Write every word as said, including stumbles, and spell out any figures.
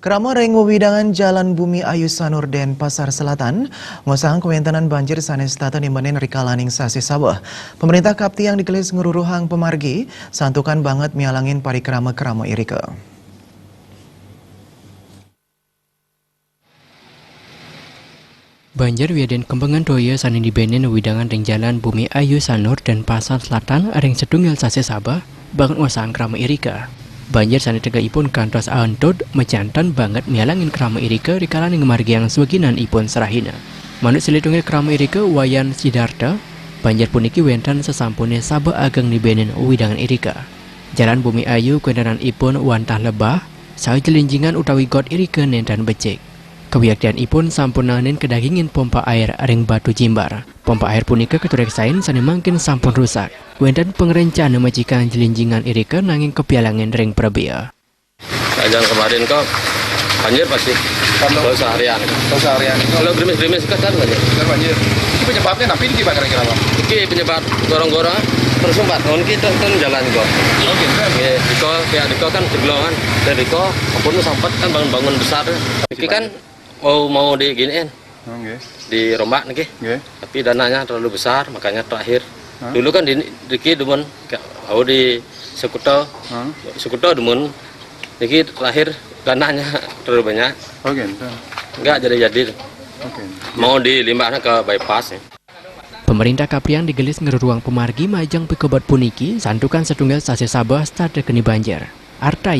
Krama ring wewidangan Jalan Bumi Ayu Sanur Denpasar Selatan, ngosang kawéntenan banjir sané setata nibenin rikalaning sasih Sabeh. Pemerintah kaptiang digelis ngruruhang pamargi, santukan banget mialangin parikrama-krama irika. Banjir wiadin kembengan toya sané nibenin wewidangan ring Jalan Bumi Ayu Sanur Denpasar Selatan ring setunggal sasih Sabeh, banget ngosang krama irika. Banjir sané tegehipun kantos aentut majanten banget mialangin krama irika rikalaning ngamargiang swaginanipun sarahina. Manut silih tunggil krama irika Wayan Sidarta, banjir puniki wénten sasampuné Sabeh ageng nibenin wewidangan irika. Jalan Bumi Ayu kawéntenanipun wantah lebah, saha jelinjingan utawi got irika nénten becik. Kawiaktianipun sampun naenin kadagingin pompa air ring batu jimbar. Pompa air punika katureksain sané mangkin sampun rusak. Wénten pangrencana majikang jelinjingan irika nanging kapialangin ring prabéa. Ajang kemarin kok banjir pasti. Kalau seharian. Kalau seharian itu. Kalau gerimis-gerimis kan, kan banjir. Kan banjir. Ini penyebabnya napi niki, Pak, kira-kira, Pak? Iki penyebab gorong-gorong terus sempat. Nuhun kita kan jalan kok. Oh, gitu. Nggih, diko, pihak diko kan jeglongan. Dan diko, ampun, sempat kan bangun-bangun besar. Iki kan mau, mau diginiin, Oh, nggih. Dirombak niki. Nggih. Tapi dananya terlalu besar, makanya terakhir. Hah? Dulu kan di, diki demen, ka-, au di Sekuta. Hah? Sekuta demen. Niki terakhir dananya terlalu banyak. Oh, gitu. Nggak jadi-jadi. Oke. Mau dilimbahnya ke bypass, ya. Pemerintah kaptiang digelis ngruruhang pamargi majeng pikobet puniki, santukan setunggal sasih Sabeh setata keni banjir. Arta